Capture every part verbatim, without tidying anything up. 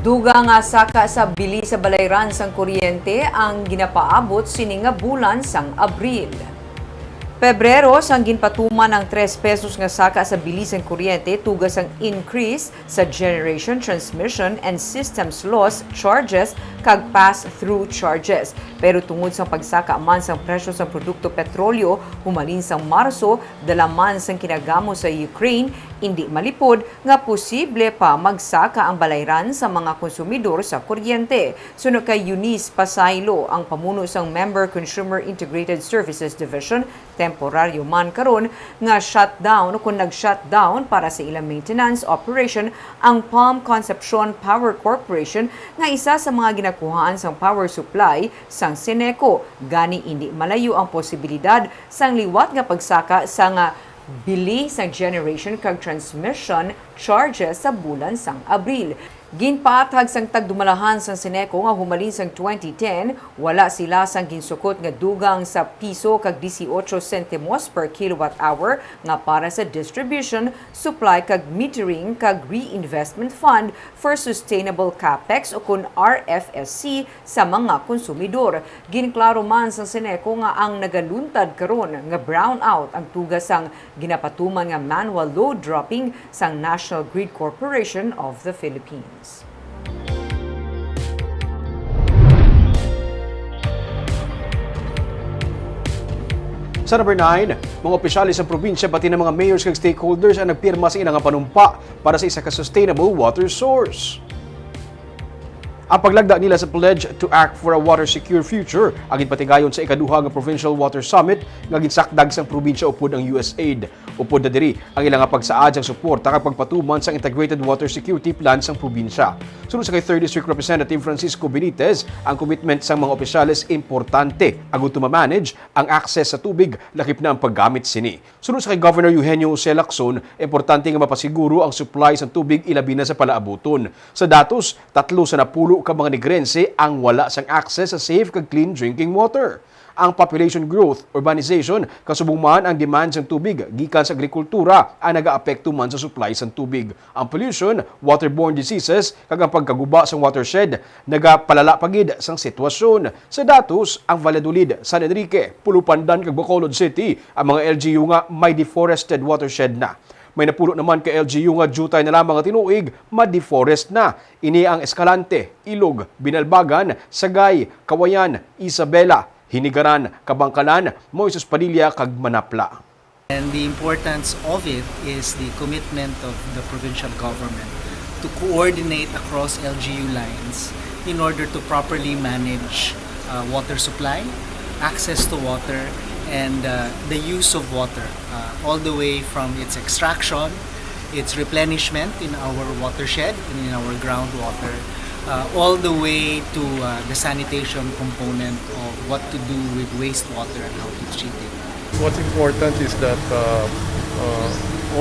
Dugang nga saka sa bili sa balayran sang kuryente ang ginapaabot sini nga bulan sang Abril. Pebrero, sang ginpatuman ang tres pesos nga saka sa bili sang kuryente, tuga sang increase sa generation, transmission, and systems loss charges kag pass-through charges. Pero tungod sa pagsaka man sang presyo sang produkto petrolyo humalin sang Marso, dala man sang kinagamo sa Ukraine, indi malipod nga posible pa magsaka ang balayran sa mga konsumidor sa kuryente. Suno kay Eunice Pasaylo, ang pamuno sang Member Consumer Integrated Services Division, temporaryo man karon nga shutdown o kung nag-shutdown para sa ilang maintenance operation ang Palm Concepcion Power Corporation, nga isa sa mga ginakuhaan sang power supply sang Ceneco. Gani, indi malayo ang posibilidad sang liwat nga pagsaka sang bili sang generation kag transmission charges sa bulan sang Abril. Ginpaathag sang tagdumalahan sang Ceneco nga humalin sang twenty ten, wala sila sang ginsukot nga dugang sa piso kag dieciocho sentimos per kilowatt hour nga para sa distribution, supply kag metering kag reinvestment fund for sustainable capex o kun R F S C sa mga konsumidor. Ginklaro man sa Ceneco nga ang nagaluntad karon nga brownout ang tuga sang ginapatuman nga manual load dropping sang National Grid Corporation of the Philippines. Sa number nine, mga opisyales sa probinsya pati na mga mayors kag stakeholders ang nagpirma sa ilang panumpa para sa isa ka sustainable water source. Ang paglagda nila sa Pledge to Act for a Water Secure Future ang ginpatigayon sa ikaduha nga Provincial Water Summit nga ginsakdag sang probinsya upod ang U S aid. Upod na diri ang ilang pagsaad sang suporta kag pagpatuman sang Integrated Water Security Plan sang probinsya. Suno sa kay Third District Representative Francisco Benitez, ang commitment sang mga opisyales importante agud to ma-manage ang access sa tubig, lakip na ang paggamit sini. Suno sa kay Governor Eugenio Jose Lacson, importante nga mapasiguro ang supply sang tubig, ilabi na sa palaabuton. Sa datos, tatlo sa napulo ka mga Negrense ang wala sang access sa safe kag clean drinking water. Ang population growth, urbanization, kasubong man ang demand sang tubig gikan sa agrikultura ang nagaapekto man sa supply sang tubig. Ang pollution, waterborne diseases, kag ang pagkaguba sang watershed nagapalala pa gid sang sitwasyon. Sa datos, ang Valladolid, San Enrique, Pulupandan, kag Bacolod City ang mga L G U nga may deforested watershed na. May napulo naman ka L G U nga diutay na lamang nga tinuig ma-deforest na. Ini ang Escalante, Ilog, Binalbagan, Sagay, Cauayan, Isabela, Hinigaran, Kabankalan, Moises Padilla, kag Manapla. And the importance of it is the commitment of the provincial government to coordinate across L G U lines in order to properly manage uh, water supply, access to water, and uh, the use of water, uh, all the way from its extraction, its replenishment in our watershed and in our groundwater, uh, all the way to uh, the sanitation component of what to do with wastewater and how to treat it. What's important is that uh, uh,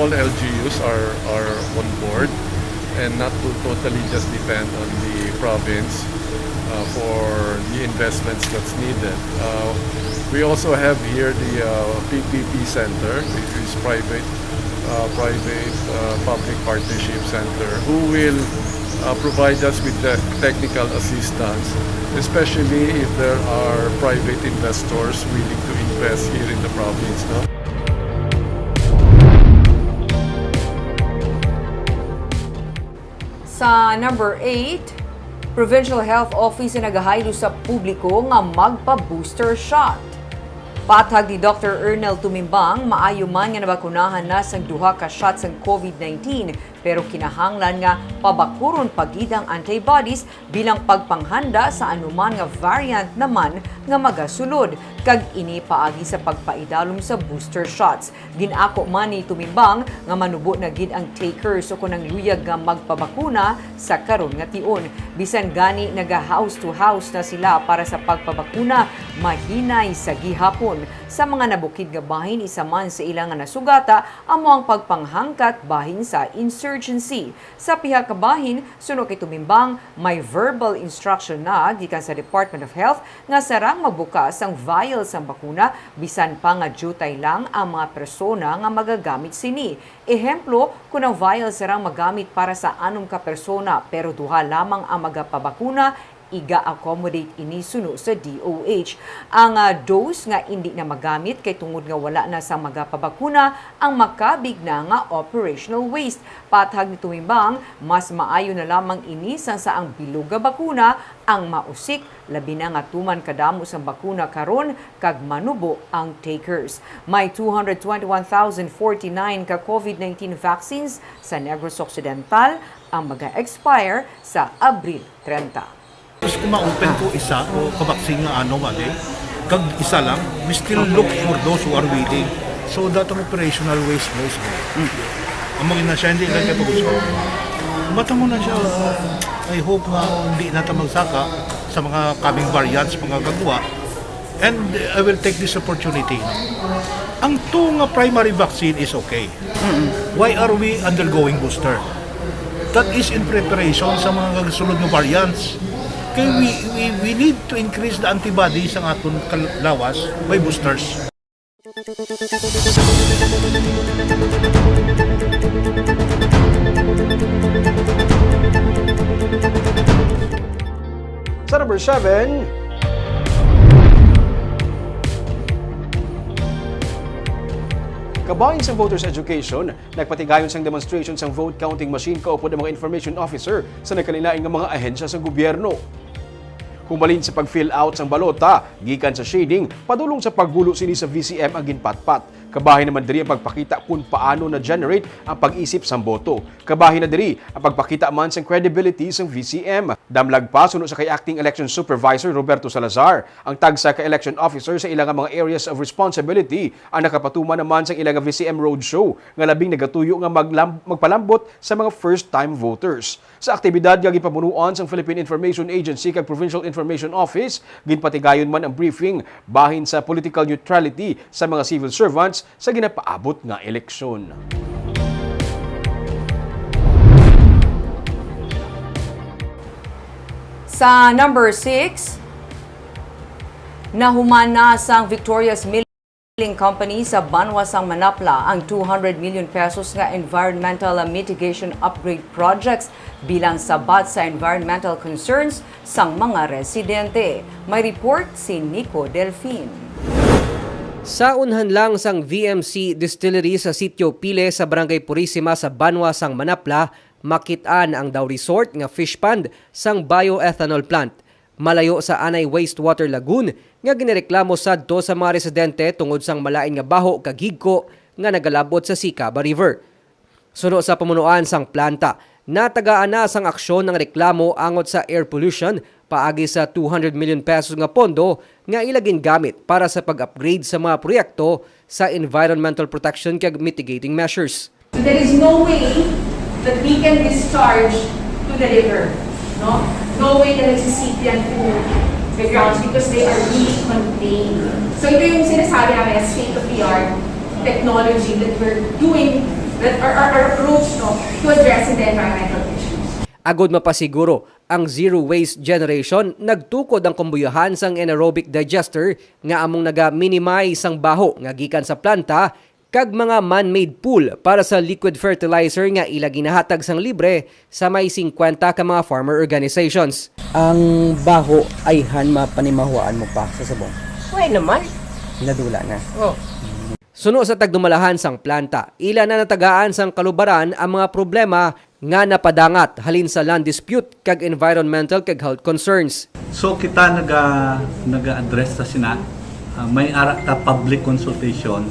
all L G Us are, are on board and not to totally just depend on the province uh, for the investments that's needed. Uh, we also have here the uh, P P P Center, which is private, uh, private uh, public partnership center, who will uh, provide us with the technical assistance, especially if there are private investors willing to invest here in the province. No? Sa number eight, Provincial Health Office ang nagahaylo sa publiko nga magpa-booster shot. Pathag ni Doctor Ernel Tumimbang, maayo man nga nabakunahan na sang duha ka shot sang COVID nineteen, pero kinahanglan nga pabakuron pa gid ang antibodies bilang pagpanghanda sa anuman nga variant naman nga magasulod, kag ini paagi sa pagpaidalom sa booster shots. Gin-ako man ni Tumimbang nga manubo na gid ang takers o kon ang luyag nga magpabakuna sa karon nga tion. Bisan gani naga-house to house na sila para sa pagpabakuna, mahinay sa gihapon. Sa mga nabukid nga bahin, isa man sa ila nga nasugata amo ang pagpanghangkat bahin sa insurgency. Sa pihak nga bahin, suno kay Tumimbang, may verbal instruction na gikan sa Department of Health nga sarang magbukas ang vial sang bakuna, bisan pa nga diutay lang ang mga persona nga magagamit sini. Ehemplo, kon ang vial sarang magamit para sa anom ka persona pero duha lamang ang magapabakuna, iga-accommodate ini suno sa D O H. Ang, ah, dose nga indi na magamit kay tungod nga wala na sang magapabakuna, ang makabig na nga operational waste. Pathag ni Tumimbang, mas maayo na lamang ini sang sa ang bilog nga bakuna ang mausik, labi na nga tuman kadamo sang bakuna karon kag manubo ang takers. May two hundred twenty-one thousand forty-nine ka COVID nineteen vaccines sa Negros Occidental ang maga-expire sa Abril treinta. Tapos kung ma-open ko isa o kabaksin nga ano, mali, kag isa lang, we still look for those who are willing. So that ang operational waste goes on. Amo na siya, hindi lang kayo pag-usap. Mata mo na siya, uh, I hope nga hindi na ta magsaka sa mga coming variants, mga gagwa. And I will take this opportunity. Ang two nga primary vaccine is okay. Why are we undergoing booster? That is in preparation sa mga gasunod nga variants. Kay we, we, we need to increase the antibodies sa aton kal-, lawas by boosters. Sa number seven, kabahin sa voters education, nagpatigayon sang demonstration sang vote counting machine kaupod ang mga information officer sa nagkalain-lain nga mga ahensya sang gobyerno. Humalin sa pag-fill out sang balota, gikan sa shading, padulong sa pagbulo sini sa V C M ang ginpatpat. Kabahin naman diri ang pagpakita kon paano na-generate ang pag-isip sang boto. Kabahin na diri ang pagpakita man sang credibility sang V C M. Damlag pa, suno sa kay Acting Election Supervisor Roberto Salazar, ang tagsa ka election officer sa ila nga mga areas of responsibility ang nakapatuman naman sang ila nga V C M roadshow nga labing nagatuyo nga maglam-, magpalambot sa mga first-time voters. Sa aktibidad nga ginpamunuan sang Philippine Information Agency kag Provincial Information Office, ginpatigayon man ang briefing bahin sa political neutrality sa mga civil servants sa ginapaabot nga eleksyon. Sa number six, nahuman na sang Victoria's Milling Company sa banwa sang Manapla ang two hundred million pesos nga environmental mitigation upgrade projects bilang sabat sa environmental concerns sang mga residente. May report si Nico Delfin. Sa unhan lang sang V M C Distillery sa Sitio Pile sa Barangay Purisima sa banwa sang Manapla, makit-an ang Daw Resort nga fish pond sang bioethanol plant. Malayo sa anay wastewater lagoon nga ginireklamo sadto sa mga residente tungod sang malain nga baho kag higko nga nagalabot sa Sicaba River. Suno sa pamunuan sang planta, natagaan na sang aksyon ang reklamo angot sa air pollution paagi sa two hundred million pesos nga pondo nga ila gingamit para sa pag-upgrade sa mga proyekto sa environmental protection kag mitigating measures. There is no way that we can discharge to the river, no? No way that it's seeping to the grounds because they are really contained. So ito yung sinasabi namin na state of the art technology that we're doing, that our, our, our approach, no, to addressing the environmental issues. Agod mapasiguro ang zero waste generation, nagtukod ang kumbuyahan sang anaerobic digester nga among naga-minimize sang baho nga gikan sa planta kag mga man-made pool para sa liquid fertilizer nga ila ginahatag sang libre sa may singkwenta ka mga farmer organizations. Ang baho, ayhan, mapanimahuan mo pa sa subong? Way naman. Nadula na. Oh. Suno sa tagdumalahan sang planta, ila na natagaan sang kalubaran ang mga problema nga napadangat halin sa land dispute kag environmental kag health concerns. So, kita naga-, naga-address sa sina, ah, may ara ta public consultation,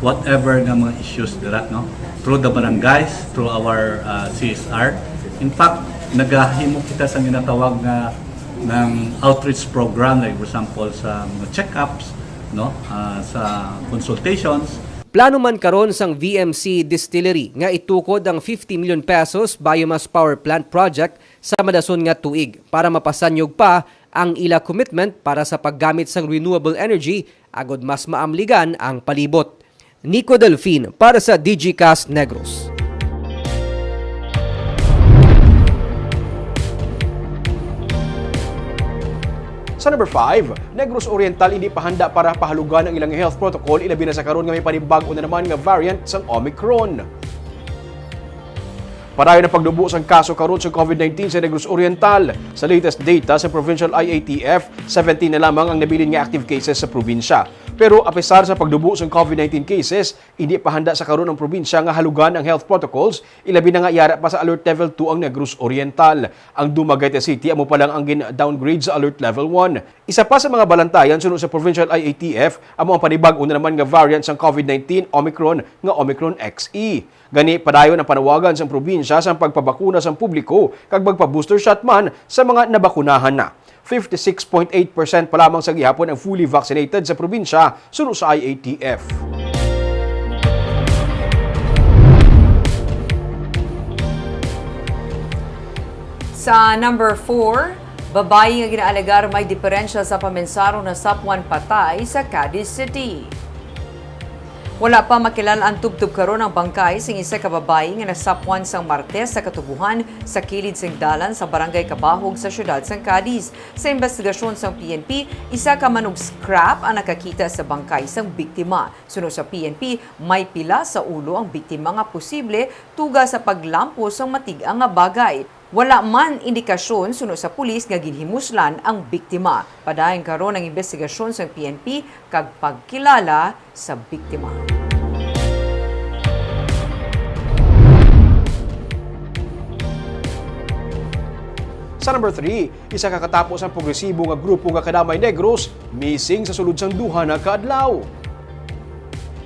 whatever nga mga issues dira, no? Through the barangays, through our, ah, C S R. In fact, nagahimo kita sa ginatawag nga ng outreach program, like for example, sa mga check-ups, no? Ah, sa consultations. Plano man karon sang V M C Distillery nga itukod ang fifty million pesos biomass power plant project sa madason nga tuig para mapasanyog pa ang ila commitment para sa paggamit sang renewable energy agod mas maamligan ang palibot. Nico Delfin para sa Digicast Negros. Sa Number five, Negros Oriental hindi pa handa para pahalugan ang ilang health protocol, ilabi na sa karon nga may panibag-o na naman nga variant sang Omicron. Padayon ang pagdubo sang kaso karon sa COVID nineteen sa Negros Oriental. Sa latest data sa Provincial I A T F, seventeen na lamang ang nabilin nga active cases sa probinsya. Pero apisar sa pagdubo sang COVID nineteen cases, hindi pa handa sa karon ang probinsya nga halugan ang health protocols, ilabi na nga yara pa sa Alert Level two ang Negros Oriental. Ang Dumaguete City amo pa lang ang gin-downgrade sa Alert Level one. Isa pa sa mga balantayan suno sa Provincial I A T F amo ang panibag-o na naman nga variant sang COVID nineteen, Omicron, nga Omicron X E. Gani, padayon ang panawagan sang probinsya sang pagpabakuna sang publiko kag magpa-booster shot man sa mga nabakunahan na. Fifty-six point eight percent pa lamang sa gihapon ang fully vaccinated sa probinsya, suno sa I A T F. Sa number four, babayi nga ginaalegar may diperensya sa pamensarong nasapwan patay sa Cadiz City. Wala pa makilala ang tubtob karon ang bangkay sing isa ka babayi nga nasapwan sang Martes sa katubuhan sa kilid sing dalan sa Barangay Cabahog sa siyudad sang Cadiz. Sa imbestigasyon sang P N P, isa ka manug scrap ang nakakita sa bangkay sang biktima. Suno sa P N P, may pila sa ulo ang biktima nga posible tuga sa paglampos sang matig-a nga bagay. Wala man indikasyon suno sa pulis nga ginhimuslan ang biktima. Padayon karon ang imbestigasyon sang P N P kag pagkilala sa biktima. Sa number three, isa ka katapo sang progresibo nga grupo nga kadamay Negros, missing sa sulod sang duha na ka adlaw.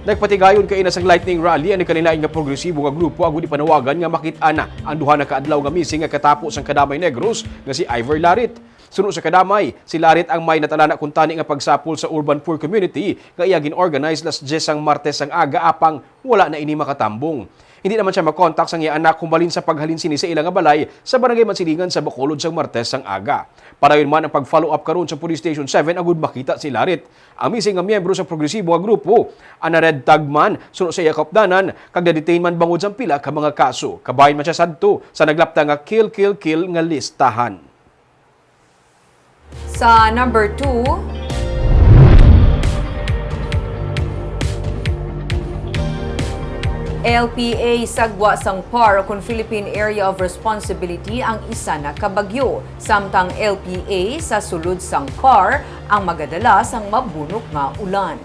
Nagpatigayon kaina sang lightning rally ang nagkalainlain nga progresibo nga grupo agod ipanawagan nga makit-an na ang duha na ka adlaw nga missing nga katapo sang kadamay Negros nga si Ivor Larit. Suno sa kadamay, si Larit ang may natalana kuntani nga pagsapol sa urban poor community nga iya gin-organize las diyes sang Martes sang aga, apang wala na ini makatambong. Hindi naman siya makontak sang iya anak humbalin sa paghalin sini sa ila nga balay sa Barangay Mansilingan sa Bacolod sang Martes sang aga. Padayon man ang pag-follow up karon sa Police Station seven agud makita si Larit. Ang missing nga miyembro sa progresibo nga grupo, ang na-red tag man suno sa iya kaupdanan kag na-detain man bangod sa pila ka mga kaso. Kabahin man siya sadto sa naglapta nga kill, kill, kill nga listahan. Sa number two, L P A sa gwa sang PAR, kon Philippine Area of Responsibility, ang isa na ka bagyo, samtang L P A sa sulod sang PAR ang magadala sang mabunok nga ulan.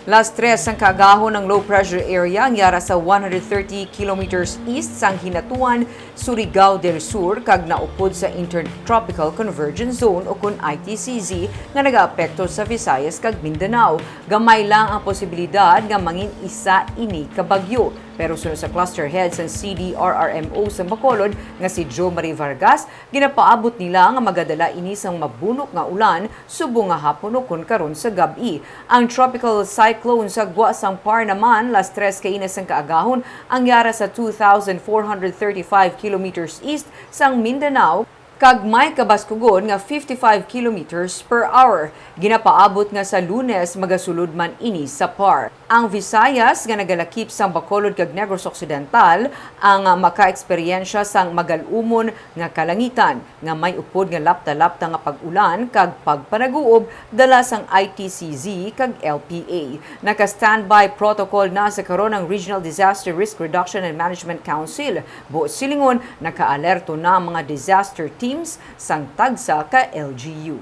Las tres sang kaagahon ang low pressure area ang yara sa one hundred thirty kilometers east sang Hinatuan, Surigao del Sur, kag naupod sa Intertropical Convergence Zone, o kon I T C Z, nga nagaapekto sa Visayas kag Mindanao. Gamay lang ang posibilidad nga mangin isa ini ka bagyo. Pero suno sa cluster head sang C D R R M O sa Bacolod nga si Jo Marie Vargas, ginapaabot nila nga magadala ini sang mabunok nga ulan subong nga hapon o kon karon sa gab-i. Ang tropical cyclone sa gwa sang PAR naman, las tres kaina sang kaagahon, ang yara sa two thousand four hundred thirty-five kilometers east sang Mindanao, kag may kabaskugon nga fifty-five kilometers per hour. Ginapaabot nga sa Lunes magasulod man ini sa PAR. Ang Visayas nga nagalakip sang Bacolod kag Negros Occidental ang makaeksperyensya sang magal-umon nga kalangitan nga may upod nga lapta-lapta nga pag-ulan kag pagpanaguob dala sang I T C Z kag L P A. Naka-standby protocol na sa karon ang Regional Disaster Risk Reduction and Management Council. Buot silingon, naka-alerto na ang mga disaster teams sang tagsa ka L G U.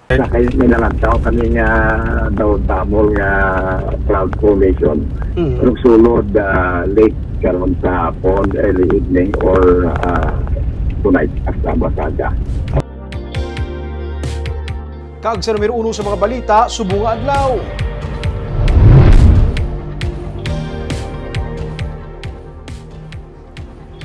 May, may nalantaw kami nga daw double nga cloud formation. Mm. Pero sulod, ah, late karon sa hapon, early evening, or, ah, tonight, hasta masaga. Kag sa numero uno sa mga balita, subong nga adlaw.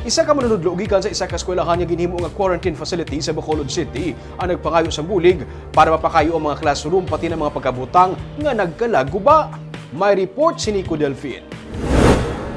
Isa ka manunodlo gikan sa isa ka eskwelahan nga ginhimo nga quarantine facility sa Bacolod City ang nagpangayo sang bulig para mapakayo ang mga classroom pati na mga pagkabutang nga nagkalaguba. May report si Nico Delfin.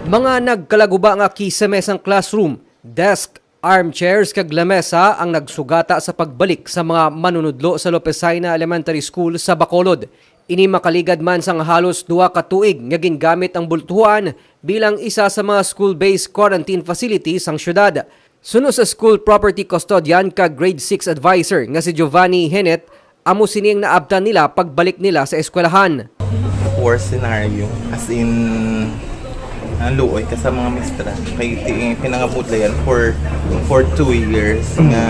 Mga nagkalaguba nga kisame sang classroom, desk, armchairs kag lamesa ang nagsugata sa pagbalik sa mga manunodlo sa Lopesina Elementary School sa Bacolod. Ini makaligad man sang halos duha ka tuig nga gingamit ang bultuhan bilang isa sa mga school-based quarantine facility sang syudad. Suno sa school property custodian kag grade six advisor nga si Giovanni Henet, amo sini ang naabtan nila pagbalik nila sa eskwelahan. Worst scenario, as in, ang luoy ka sa mga maestra. Kay ti- pinangabudlayan for for two years nga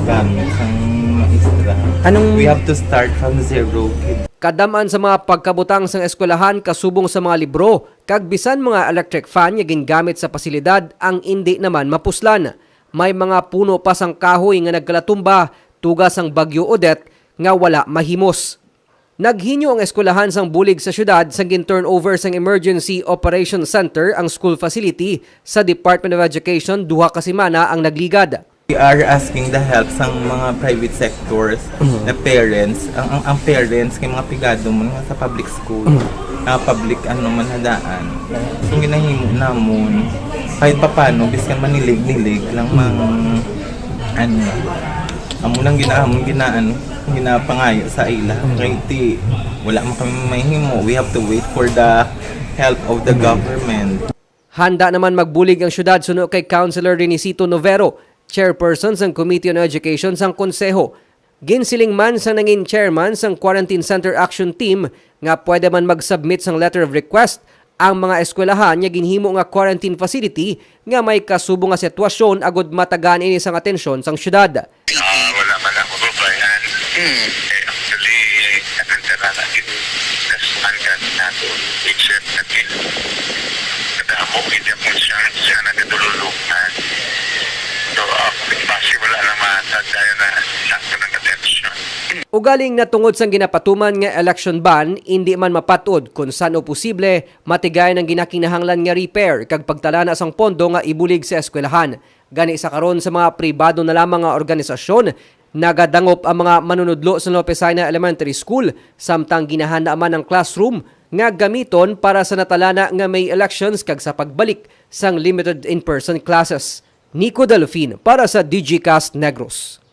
gamit ang maestra. Anong- We have to start from zero, kid. Kadam-an sa mga pagkabutang sang eskwelahan kasubong sa mga libro kag bisan mga electric fan nga gingamit sa pasilidad ang indi naman mapuslan. May mga puno pa sang kahoy nga nagkalatumba tuga sang Bagyo Odette nga wala mahimos. Naghinyo ang eskwelahan sang bulig sa syudad sang gin-turnover sang Emergency Operation Center ang school facility sa Department of Education duha ka semana ang nagligad. We are asking the help sang mga private sectors na parents, ang, ang, ang parents kay mga pigado man nga sa public school, na public ano man hadaan. So ginahimo namon kahit papano biskan manilig-nilig lang mang ano, amo lang ginaamon ginaan ginapangayo sa ila kay ti wala man kami mahimo, we have to wait for the help of the government. Handa naman magbulig ang syudad suno kay Councilor Renisito Novero, chairperson sang Committee on Education sang Konseho. Ginsiling man sang nangin chairman sang Quarantine Center Action Team nga pwede man mag-submit sang letter of request ang mga eskwelahan nga ginhimo nga quarantine facility nga may kasubong nga sitwasyon agud matagaan ini sang atensyon sang syudad. Ah, wala man ako babayan. Eh, actually, nagkantara na din. Kasuhan ka nato. Except na din. Kadamo, hindi akong siya, siya nagatululukan. So, ah, basi wala lang mahatag tayo na sakto ng atensyon. Ugaling natungod sang ginapatuman nga election ban, indi man mapat-od kon san-o posible matigayon ang ginakinahanglan nga repair kag pagtalana sang pondo nga ibulig sa eskwelahan. Gani sa karon sa mga pribado na lamang nga organisasyon, nagadangop ang mga manunudlo sa Lopez Jaena Elementary School, samtang ginahanda man ang classroom nga gamiton para sa natalana nga May elections kag sa pagbalik sang limited in-person classes. Nico Delfin para sa Digicast Negros.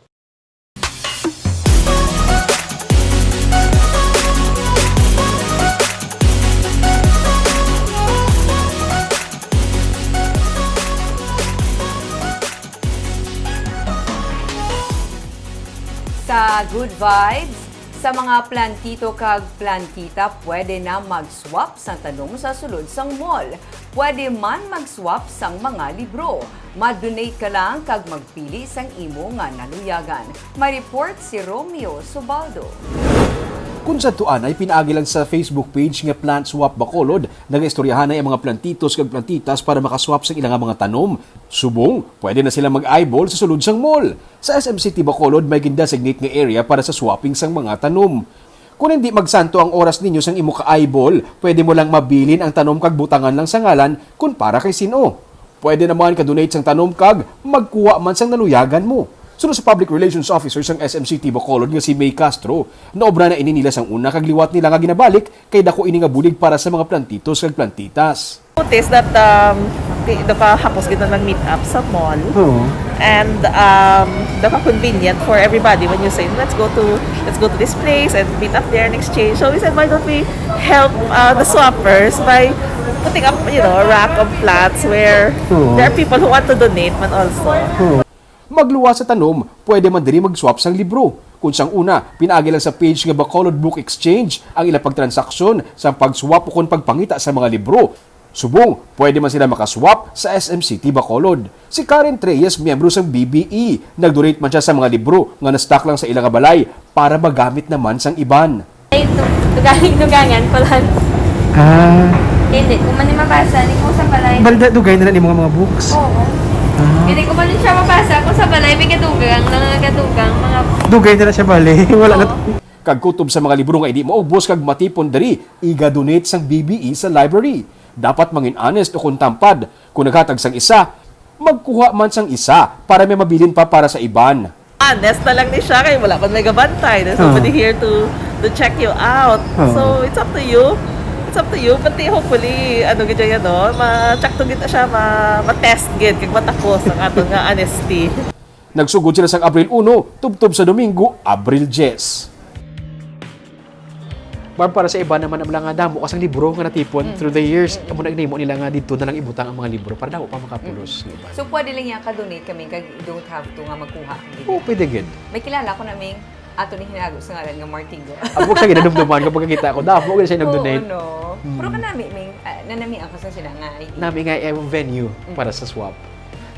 Sa Good Vibes, sa mga plantito kag plantita, pwede na mag-swap sang tanom sa sulod sang mall. Pwede man mag-swap sang mga libro. Mag-donate ka lang kag magpili sang imo nga naluyagan. May report si Romeo Subaldo. Kun sadto anay, pinaagi lang sa Facebook page nga Plant Swap Bacolod, nagaistoryahanay ang mga plantitos kag plantitas para makaswap sang ila nga mga tanom. Subong, pwede na sila mag-eyeball sa sulod sang mall. Sa S M City Bacolod, may gindesignate nga area para sa swapping sang mga tanom. Kung hindi magsanto ang oras ninyo sang imo ka-eyeball, pwede mo lang mabilin ang tanom kag butangan lang sa ngalan kung para kay sin-o. Pwede naman ka-donate sang tanom kag magkuha man sang naluyagan mo. Suno sa Public Relations Officer sang S M City Bacolod nga si May Castro, naobra na ini nila sang una kag liwat nila nga ginabalik kay dako ini nga bulig para sa mga plantitos kag plantitas. Notice that um, di, nakahapos gid na nag-meet up sa mall. Oo. And um, naka-convenient for everybody when you say, let's go to let's go to this place and meet up there and exchange. So we said, why don't we help uh, the swappers by putting up, you know, a rack of plants where Oo. there are people who want to donate man also. Magluwas sa tanom, pwede man diri mag-swap sang libro. Kung sang una, pinaagi lang sa page nga Bacolod Book Exchange ang ila pagtransaksyon sang pag-swap ukon pagpangita sa mga libro. Subong, pwede man sila makaswap sa S M City Bacolod. Si Karen Treyes, miyembro sang B B E, nag-donate man siya sa mga libro nga na-stock lang sa ila nga balay para magamit naman sang iban. Ay, tu- tugaling-tugangan ko lang. Ah, Hindi, kung man yung mabasa, hindi ko sa balay. Balda, dugay na lang yung mga, mga books. Oo. Ah, Hindi ko man siya mabasa kung sa balay, may kadugang, nangagadugang, mga Dugay na lang siya bali. Wala na. Oo. Kag kutob sa mga libro nga hindi maubos kag matipon diri, iga-donate sang B B E sa library. Dapat mangin honest o kung tampad. Kung naghatag sang isa, magkuha man sang isa para may mabilin pa para sa iban. Honest na lang ni siya kay wala pa may gabantay. There's Oo. Nobody here to to check you out. Oo. So it's up to you. It's up to you. But hopefully, ano gid yan, no? Ma-check to gid siya, ma- ma-test gid, kag matakos ang aton nga honesty. Nagsugod sila sang Abril uno, tubtob sa Domingo, Abril diyes. Para, para sa iba naman, ang mga damo kasang libro nga natipon Mm. through the years, Mm. amo na ginahimo nila nga dito na lang ibutang ang mga libro para daw pa makapulos ng iba. So, pwede lang niya ka-donate kami kag you don't have to nga magkuha. Oo, pwede gid. May kilala ko na, Ming, ato ni hinago sa ngalan nga Martingo. Ako siya ginanumduman kapag kita ko, damo gid siya nag-donate. Oo, no. Mm. Pero kanami, Ming, ah, nanami ako sa sila nga idea. Nami nga ang venue para sa swap.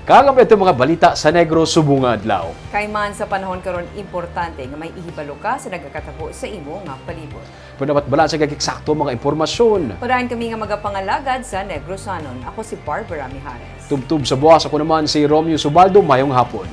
Kag ang itong mga balita sa Negros subong nga adlaw. Kay man sa panahon karon, importante nga may ihibalo ka sa nagakatabo sa imo nga palibot. Pero dapat bala sa kag eksakto mga impormasyon. Padayon kami nga magapangalagad sa Negrosanon. Ako si Barbara Mijares. Tubtob sa buwas, ako naman si Romeo Subaldo. Mayong hapon.